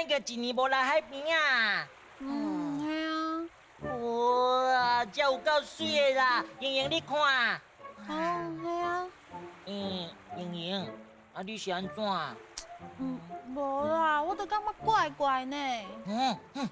咱已經一年無來海邊啊。嗯，係啊。哇，這有夠媠的啦！瑩瑩你看。哦，係啊。嗯，瑩瑩，啊你是按怎？嗯，無啦，我就感覺怪怪呢。嗯嗯，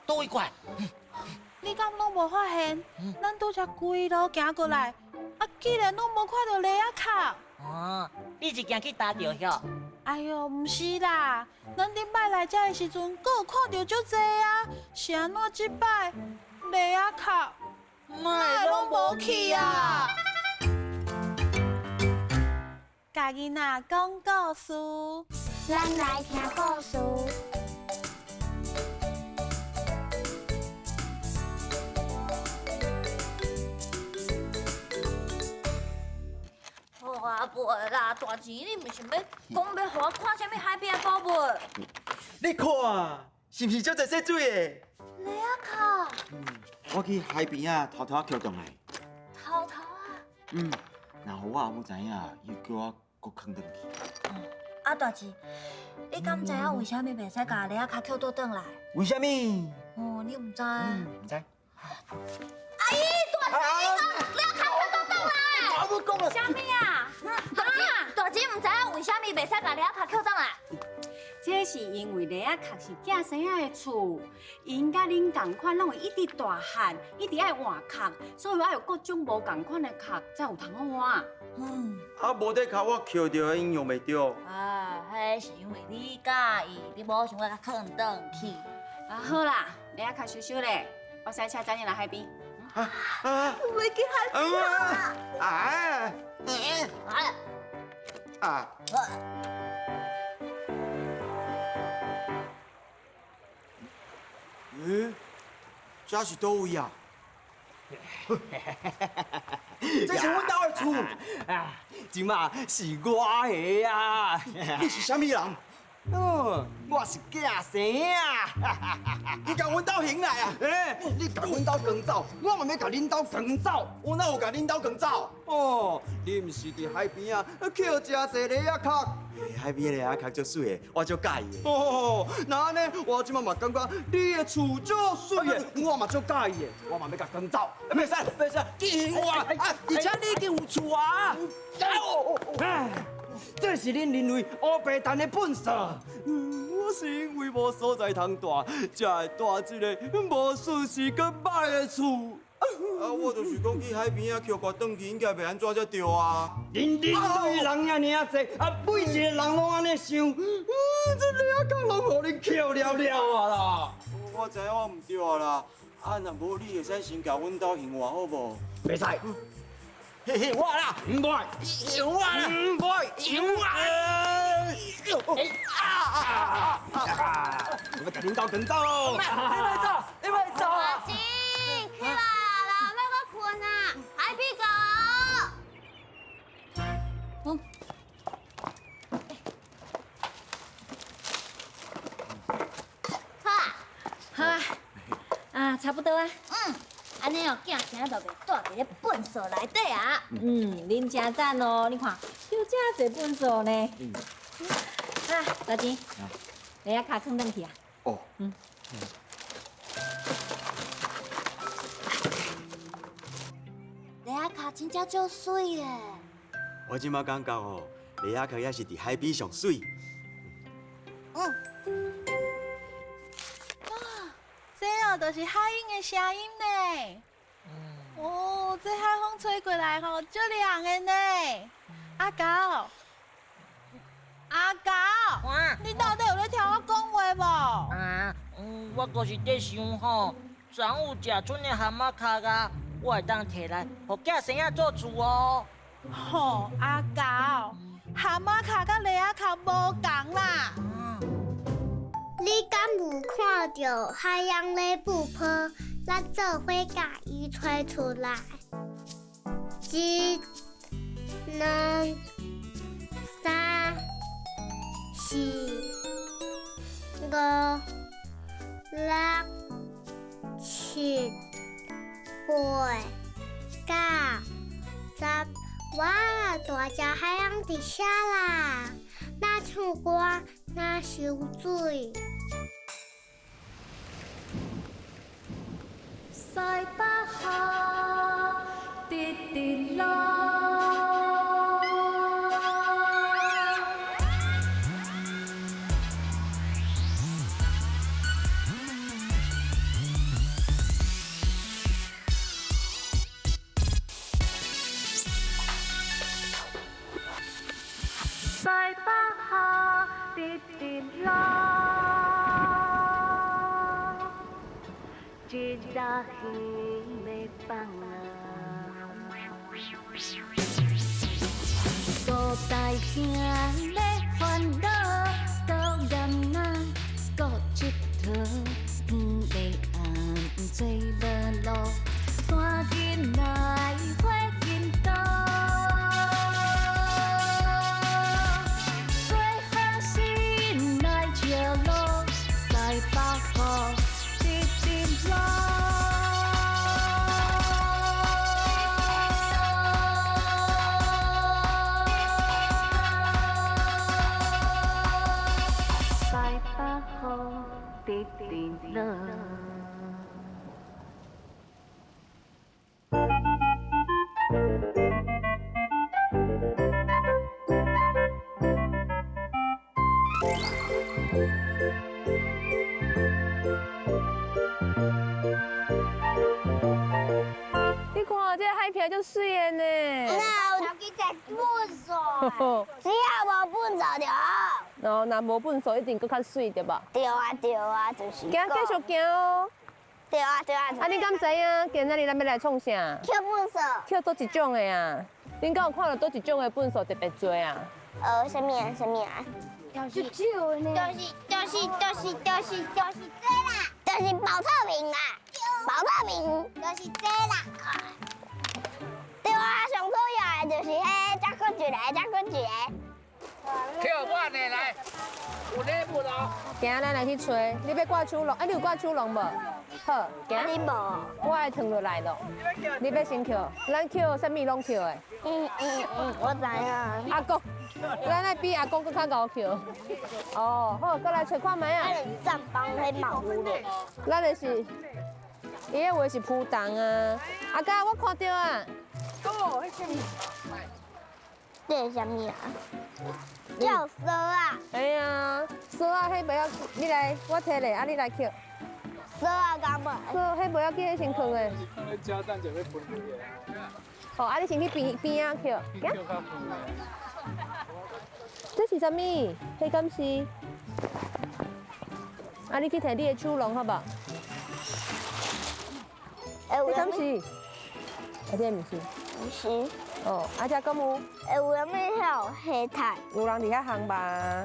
佗位怪？你敢攏無發現？咱拄才規路行過來，啊，竟然攏無看著犁仔殼。哦，你是驚去踏著囂？哎喲，毋是啦，咱頂擺來遮的時陣，閣有看著足濟啊，是按怎這擺犁仔殼，哪會攏無去啊？共囡仔講故事，咱來聽故事。好啊，袂啦，大錢，你毋是欲講欲予我看啥物海邊的寶物？你看，是毋是足濟洗水的？犁仔殼。嗯，我去海邊仔，偷偷仔抾轉來。偷偷仔？嗯，若予我阿母知影，伊會叫我閣囥轉去。啊，大姊，你敢知影為啥物袂使共犁仔殼抾倒轉來？為啥物？哦，你毋知？毋知。阿姨，大姊，你講犁仔殼抾倒轉來？阿母講啊。啥物啊？大姊，大姊毋知影為啥物袂使共犁仔殼抾轉來？這是因為犁仔殼是囝生仔的厝，𪜶佮恁仝款，攏會一直大漢，一直愛換殼，所以愛有各種無仝款的殼，才有通好換。嗯。啊，無底殼我抾著，𪜶用袂著。啊，彼是因為你佮意，你無想欲共囥轉去。啊，好啦，犁仔殼收收咧，我駛車載你來海邊。啊啊！欲去海邊啊！啊！啊！啊！欸，這是佗位啊？這是阮兜的厝啊！這馬是我的啊！你是啥物人？哦，我是囝生仔！你共阮兜還來啊？欸，你共阮兜趕走，我嘛欲共恁兜趕走。我哪有共恁兜趕走？哦，你毋是佇海邊仔，抾誠濟犁仔殼？海邊的犁仔殼足媠的，我足佮意的。哦，若按呢，我這馬嘛感覺你的厝足媠的，我嘛足佮意的，我嘛欲共趕走。袂使，袂使，去還我啊！而且你已經有厝啊！哎，這是恁人類烏白陳的糞埽。我是因為無所在通蹛，才會蹛這个無順序閣歹的厝。啊，我就是講去海邊仔抾掛轉去，應該袂按怎才對啊。恁人類人遐爾濟，啊，每一個人攏按呢想，這犁仔殼攏予恁抾了了啊啦！我知影我毋對啊啦，啊，若無你會使先共阮兜還我好無？袂使。還我啦！毋愛，還我啦！毋愛，還我！啊啊啊！我欲共恁兜趕走！你莫走，你莫走啊！大姊，起來啦，欲閣睏啊，海邊狗。嗯。好啊，好啊，啊，差不多啊。嗯，按呢哦，囝生就袂蹛佇咧糞埽內底啊。嗯，恁誠讚哦，你看有遮濟糞埽呢。嗯。啊，大姊，犁仔殼囥轉去啊。哦。嗯。犁仔殼真正足媠的。我這馬感覺哦，犁仔殼也是佇海邊上媠。嗯。啊，這哦就是海湧的聲音呢。哦，這海風吹過來吼，足涼的呢。阿狗，阿狗，你到底有咧聽我講話無？啊，我閣是咧想吼，昨昏有食賰的蚶仔殼啊，我會當提來，予囝生仔做厝哦。吼，阿狗，蚶仔殼佮犁仔殼無仝啦。你敢有看著海洋咧爆破？咱做伙共伊揣出來。一、兩、三、四、五、六、七、八、九、十。哇，大隻海洋佇遮啦！若唱歌，若游水。西北雨，直直落。西北雨，直直落。一早彼的放啊，孤单行咧烦恼，搁严仔，搁佚佗，天欲暗，做无路，赶紧来回印度。过好心来笑路，西北雨，直直落。西北雨，直直落。你看這個海坪足媠的呢。那有去食糞埽，只要無糞埽就好。哦，若無糞埽一定閣較媠對無？對啊對啊，就是。行，繼續行哦。對啊對啊。啊，你敢知影今仔日咱欲來創啥？抾糞埽。抾佗一種的啊？恁敢有看著佗一種的糞埽特別濟啊？啥物啊？啥物啊？就是就是就是這啦，就是寶特瓶啦，寶特瓶就是這啦。對啊，上主要的就是彼，這閣一个，這閣一个。抾滿的來，有禮物哦。行，咱來去揣。你欲掛手籠？啊，你有掛手籠無？好，行。你無？我會藏落來咯。你欲先抾？咱抾啥物攏抾的。我知影。阿公，咱愛比阿公閣較𠢕抾。哦，好，閣來揣看覓啊。咱幫彼嘛有咧。咱的是，伊彼話是浮動啊。阿公，我看著啊。哦，彼啥物？這是啥物啊？叫趖啊！哎呀，趖啊，彼袂要，你來，我提咧，啊，你來抾。趖啊，敢無？趖，彼袂要緊，彼先囥的。加蛋就欲分開。好，啊，你先去邊邊仔抾。這是啥物？彼敢是？啊，你去提你的手籠好無？這敢是？啊，這毋是。毋是。哦，啊，這敢有？欸，有啥物遐有黑炭？有人佇遐烘吧？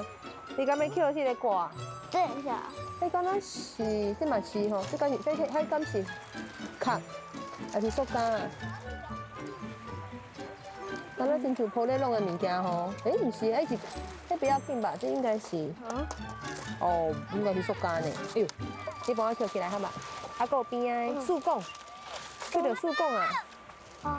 你敢欲抾彼个挂？這是啥？彼敢若是，這嘛是吼，這敢是，這彼敢是殼，還是塑膠啊？敢若親像玻璃弄的物件吼？欸，毋是，彼是，彼不要緊吧？這應該是，哦，應該是塑膠呢。哎喲，你幫我抾起來好無？啊，閣有邊仔的樹管，抾著樹管啊！哦。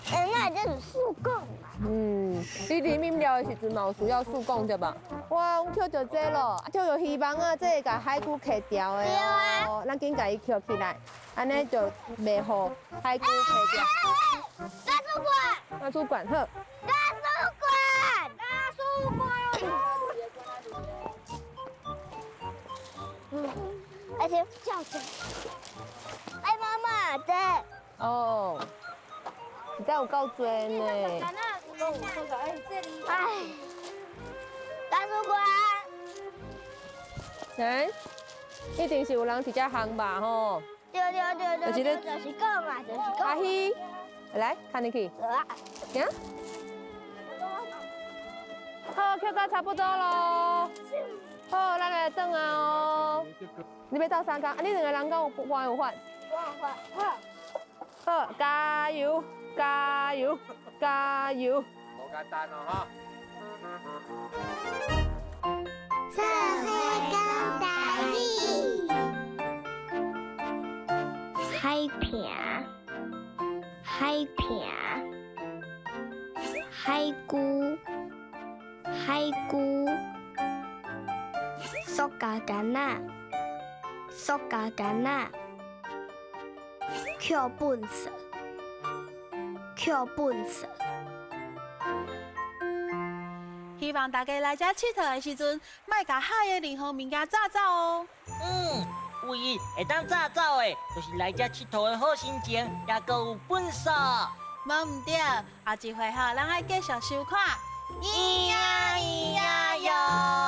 欸，那這是樹管嘛？嗯，你啉飲料的時陣嘛有需要塑管對吧？哇，阮抾著這咯，啊，抾著魚網啊，這會共海龜徛牢的哦。咱緊共伊抾起來，按呢就袂予海龜徛牢。大主管。大主管好。大主管，大主管。而且叫声。哎，媽媽，這。哦。你這有夠濟呢！哎，大主管，哎，一定是有人佇遮烘吧吼？對對對對，就是講啊，就是講。阿希，來，牽你去。行。好，抾到差不多咯。好，咱來轉啊哦。你欲鬥相共？啊，你兩个人敢有換有法？我有法。好，加油！加油，加油！無簡單哦，哈！做伙講台語，海坪，海坪，海龜，海龜，塑膠杆仔，塑膠杆仔。捡粪扫，捡粪扫。希望大家来遮𨑨迌的时阵，莫共海的任何物件炸走哦。嗯，唯一会当炸走的，就是来遮𨑨迌的好心情，也阁有粪扫。无毋对，后一回吼，咱爱继续收看。咿呀咿呀哟。